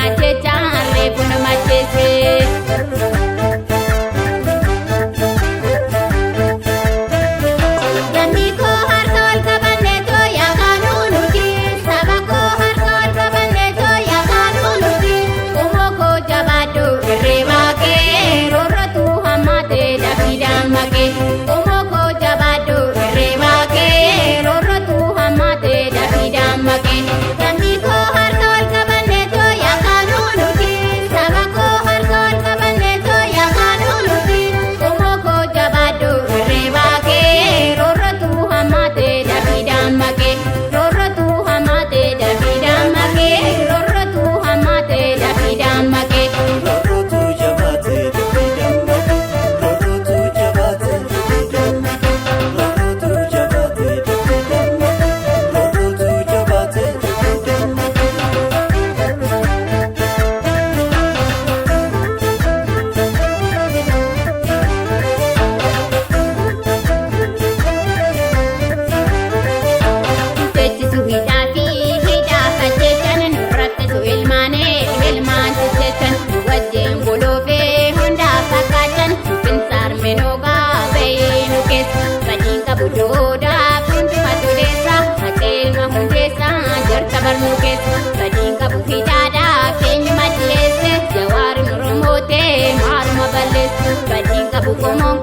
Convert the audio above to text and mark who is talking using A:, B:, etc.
A: Ajjechaan reefu nama ajjeese. Lammii koo harka wal qabannee tooyyaa kaanuu nuti. Saba koo harka wal qabannee tooyyaa kaanuu nuti. Qomoo koo jabaadhu irree baakee roorrotu hammaatee dafii dammaqee. Qomoo koo jabaadhu irree baakee roorrotu hammaatee dafii dammaqee. Lammii koo harka wal qabannee tooyyaa kaanuu nuti. Saba koo harka wal qabannee tooyyaa kaanuu nuti. Qomoo koo jabaadhu irree baakee roorrotu hammaatee dafii dammaqee. Roorrotu hammaatee dafii dammaqee. Roorrotu hammaatee dafii dammaqee.
B: Roorrootu jabaatee dafii dammaqe. Roorrootu jabaatee dafii dammaqe. Roorrootu jabaatee dafii dammaqe. Roorrootu jabaatee dafii dammaqe.
A: Techisu hidhaa fi hidhaa fajjechan nurrattisu ilmaanee ilmaan jechechan wajjin goloofee hundaa fakkaachan finsaar menoogaa bahee nu keessa badiin qabu doodaa hunduma toleessa haceelma hundeessa jarta barnuu keessa badiin qabu hidhaadhaa keenyuma dhiyeesse jawaari mormootee maaluma balleessa badiin qabu qomoon.